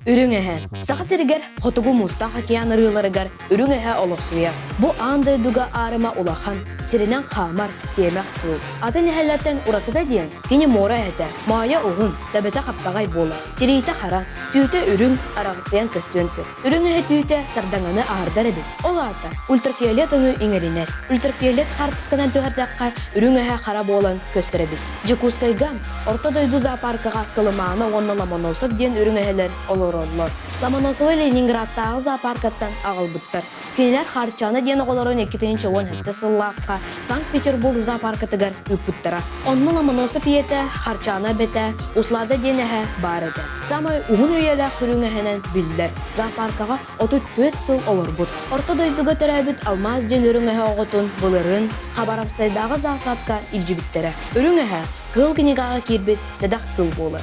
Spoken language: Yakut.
Үрүҥ эһэ. Саха сиригэр Хотугу Муустаах океан арыыларыгар үрүҥ эһэ олохсуйар. Бу аан дойдуга аарыма улахан, сиринэн хаамар, сиэмэх кыыл. Атын эһэлэртэн уратыта диэн, кини муора эһэтэ, моойо уһун, төбөтө хаптаҕай буолар. Тириитэ хара, түүтэ үрүҥ, араҕастыйан көстүөн сөп. Үрүҥ эһэ түүтэ сардаҥаны аһардар эбит. Ол аата, ультрафиолет өҥү иҥэринэр. Ультрафиолет хаартысканан түһэрдэххэ, үрүҥ эһэ хара буолан көстөр эбит. Дьокуускайга Орто дойду зоопаркаҕа Кылымаана уонна Ломоносов диэн үрүҥ эһэлэр олороллор. Ломоносовы Ленинградтааҕы зоопаркаттан аҕалбыттар. Кинилэр Харчана диэн оҕолорун 2017 сыллаахха Санкт-Петербург зоопаркатыгар ыыппыттара. Онно Ломоносов ийэтэ, Харчана эбэтэ, Услада диэн эһэ баар этэ. Саамай уһун үйэлээх үрүҥ эһэнэн биллэр. Зоопаркаҕа 34 сыл олорбут. Орто дойдуга төрөөбүт Алмаас диэн үрүҥ эһэ оҕотун былырыын Хабаровскайдааҕы зоосадка илдьибиттэрэ. Үрүҥ эһэ кыыл кинигэҕэ киирбит сэдэх кыыл буолар.